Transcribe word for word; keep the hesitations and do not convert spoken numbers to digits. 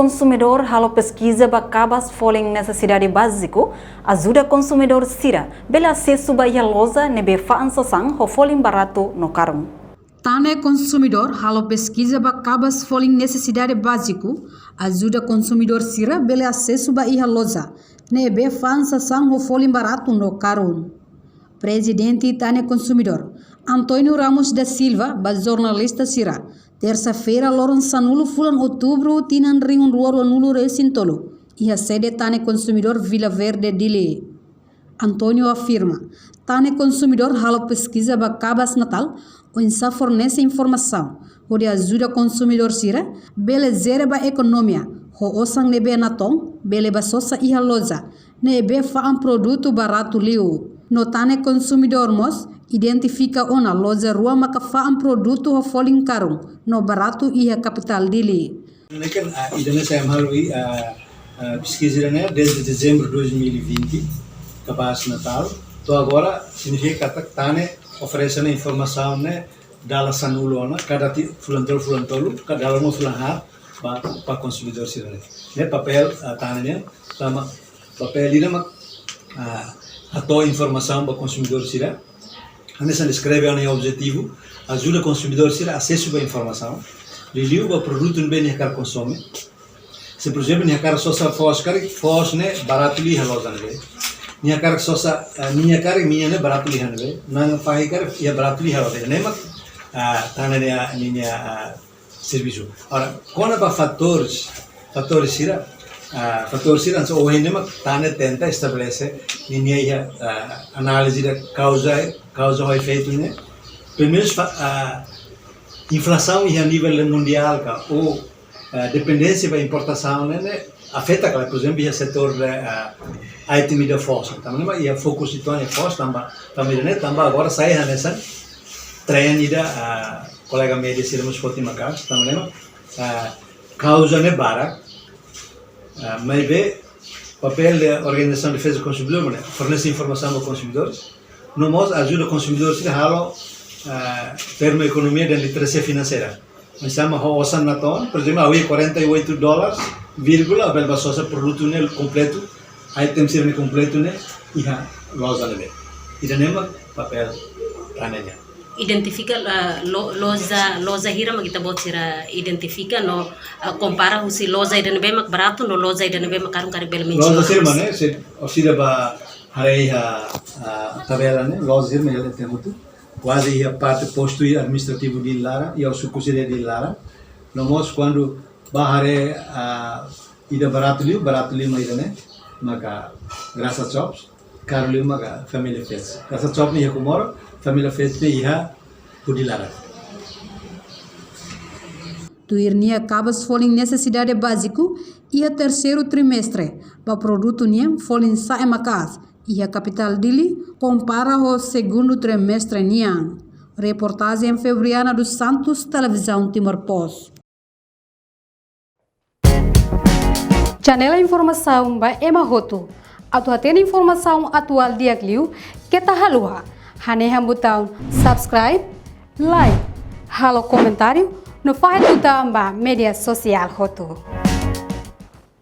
Konsumidór halo peskiza ba kabas folin nesesidade báziku, ajuda konsumidór sira bele asesu ba iha loja ne'ebé fa'an sasán ho folin baratu no karun. Tane Konsumidór halo peskiza ba kabas folin nesesidade báziku, ajuda konsumidór sira bele asesu ba iha loja ne'ebé fa'an sasán ho folin baratu no karun. Prezidente Tane Konsumidór, António Ramos da Silva, ba jornalista sira, tersa-feira, loron sanulu fulan Outubru, tinan rihun rua ruanulu resin tolu, iha sede Tane Konsumidór Vila Verde, Dili. António afirma, Tane Konsumidór halo peskiza ba kabas Natál, oinsá fornese informasaun hodi ajuda konsumidór sira bele jere ba ekonomia ho osan ne'ebé natoon, bele bá sosa iha loja ne'ebé fa'an produtu baratu liu. No Tane Konsumidór mós identifika ona loja rua maka fa'an produtu ho folin karun no baratu iha kapitál Dili. Ne'e kan, ah, ida-ne'e sai halo, ah, ah, peskiza ida-ne'e desde dezembru dois mil e vinte, kabas Natál. To'o agora, signifika katak Tane oferese ona informasaun ne'e dala sanulu ona, kada ti-, fulan tolu, fulan tolu, kada dala ruma fulan haat, ba, ba konsumidór sira-ne'e. Ne'e papél, ah, Tane nian, tanba papél ida mak, ah, hato'o informasaun ba konsumidór sira. Hanesan deskreve ona iha objetivu, ajuda konsumidór sira asesu ba informasaun, liuliu ba produtu ne'ebé nia hakarak konsome. Se, por ezemplu, nia hakarak sosa foos karik, foos ne'e baratu liu iha loja ne'ebé. Nia hakarak sosa, eh, miña karik, miña ne'e baratu liu iha ne'ebé. Na'an fahi karik, iha baratu liu iha loja ne'ebé. Ne'e mak, ah, Tane nia, nia, ah, servisu. Agora, kona-ba fatores, fatores sira, ah, fatores sira, so, ohin ne'e mak Tane tenta estabelese ninia iha, ah, análize da kauza, kauza ho efeitu ne'e. Primeiru, fa-, ah, inflasaun iha nivel mundiál ka, ou, ah, dependénsia ba importasaun ne'e, ne'e afeta kala, por ezemplu, iha setór, ah, item ida foos. Tanba ne'e mak iha fokus uitoan iha foos, tanba, tanba ida-ne'e, tanba agora sai hanesan tren ida, ah, kolega média sira mós foti maka'as, tanba ne'e mak, ah, kauza ne'e barak, ah, maibé papél de organizasaun defeza konsumidór, ne'e fornese informasaun ba konsumidores, no mós ajuda konsumidores sira halo, ah, termu ekonomia dehan literasia finanseira. Oinsá mak ho osan natoon, por ezemplu, ha'u iha quarenta e oito dólares, vírgula, bele bá sosa produtu ne'e kompletu, item sira-ne'e kompletu ne'e iha loja ne'ebé. Ida-ne'e mak papél Tane nian. Identifika, ah, lo-, loja, loja hira mak ita-boot sira identifika no, ah, kompara husi loja ida ne'ebé mak baratu no loja ida ne'ebé mak karun, karik bele mensiona. Loja sira mós, ne'e, se, o sira bá haree iha, ah, tabela ne'e, loja sira mak iha leten hotu. Kuaze iha parte postu administrativu Dili laran, iha suku sira Dili laran. No mós kuandu bá haree, ah, ida baratu liu, baratu liu mak ida-ne'e, maka Graça Shops, karu liu maka Família Feeds. Graça Shops ne'e iha Comoro, Família Feeds ne'e iha Dili laran. Tuir nia, kabas folin nesesidade báziku iha terseiru trimestre, ba produtu nian folin sa'e maka'as iha kapitál Dili, kompara ho segundu trimestre nian. Reportajen Febriana dos Santos, Televizaun Timor Post. Janela informasaun ba ema hotu. Atu hatene informasaun atuál di'ak liu, keta haluha hanehan butaun subscribe, like, halo komentáriu, no fahe tutan ba média sosiál hotu.